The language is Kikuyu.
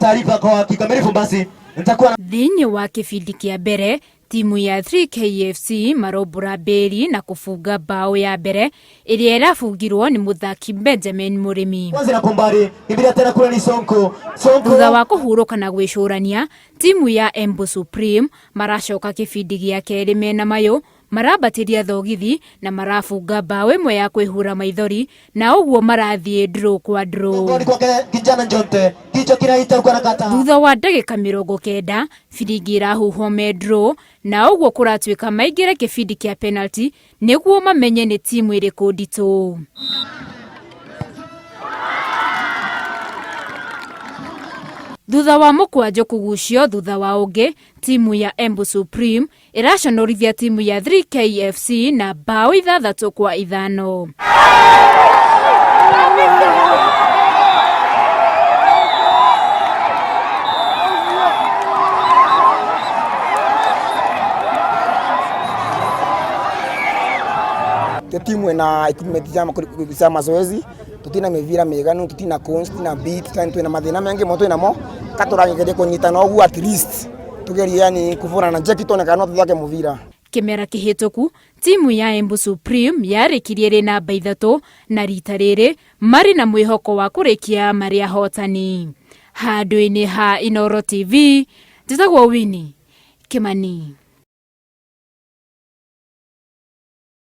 Taarifa kwa kikamilifu basi nitakuwa na Thĩinĩ wa kĩbindi kĩa mbere timu ya 3KFC marombũra mbĩri na kũbunga mbaũ ya mbere ĩrĩa ĩrabungirwo nĩ mũthaki Benjamin Mũrĩmi. kwanza na kombari kimbilia tena kule ni Sonko. Sonko Thutha wa kũhurũka na gwĩcũrania, timu ya Embu Supreme maracoka kĩbindi gĩa kerĩ mena mayũ, marambatĩria thogithi na marabunga mbaũ ĩmwe ya kwĩhura maithori na ũguo marathiĩ draw kwa draw. goli kwake kijana Njonte, kichwa kinaita huko anakata. Thutha wa ndagĩka 90 biringi ĩrahuhwo me draw na ũguo kũratuĩka maingĩre kĩbindi kĩa penalty nĩguo mamenye nĩ timu ĩrĩkũ nditũ. Thutha wa mũkwanjũ kũgucio thutha wa ũngĩ, timu ya Embu Supreme ĩraconorithia timu ya 3KFC na mbaũ 6-5. Te timu ina equipment cia mazoezi, tutina mivira miganu, tutina cones, tutina beat, twina mathina mengi mo twinamo katurageria kunyitana uguo at least tugerie yani kuvurana njeki tuone kana no tuthake muvira. Kĩmera kĩhĩtũku timu ya Embu Supreme yarĩkirie ĩrĩ namba 3 na rita rĩrĩ marĩ na mwĩhoko wa kũrĩkia marĩ ahotani. Handũ-inĩ ha Inooro TV, njĩtagwo Winnie Kimani.